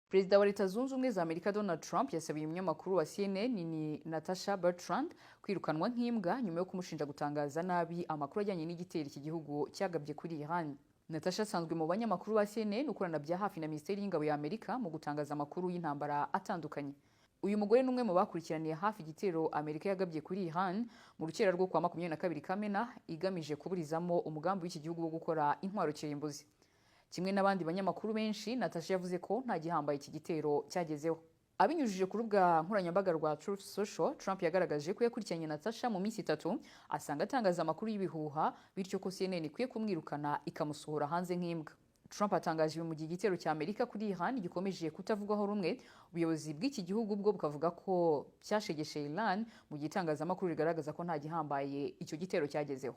Perezida wa Leta Zunze Ubumwe za Amerika Donald Trump yasabiye umunyamakuru wa CNN ni Natasha Bertrand kwirukanwa nk'imbwa nyuma yo kumushinja gutangaza nabi amakuru ajyanye n'igitero iki gihugu cyagabye kuri Iran. Natasha asanzwe mu banyamakuru ba CNN ukorana bya hafi na Minisiteri y'Ingabo ya Amerika mu gutangaza amakuru y'intambara atandukanye. Uyu mugore ni umwe mu bakurikiraniye hafi igitero Amerika yagabye kuri Iran mu rukera rwo kuwa 22 Kamena, igamije kuburizamo umugambi w'iki gihugu wo gukora intwaro kirimbuzi. Kimwe n'abandi banyamakuru benshi, Natasha yavuze ko nta gihambaye iki gitero cyagezeho. Abinyujije ku rubuga nkoranyambaga rwa Truth Social, Trump yagaragaje ko yakurikiranye Natasha mu minsi 3, asanga atangaza amakuru y'ibihuha, bityo ko CNN ikwiye kumwirukana ikamusohora hanze nk'imbwa. Trump atangaje ibi mu gihe igitero cya Amerika kuri Iran gikomeje kutavugwaho rumwe, ubuyobozi bw'iki gihugu bwo bukavuga ko cyashegeshe Iran, mu gihe itangazamakuru rigaragaza ko nta gihambaye icyo gitero cyagezeho.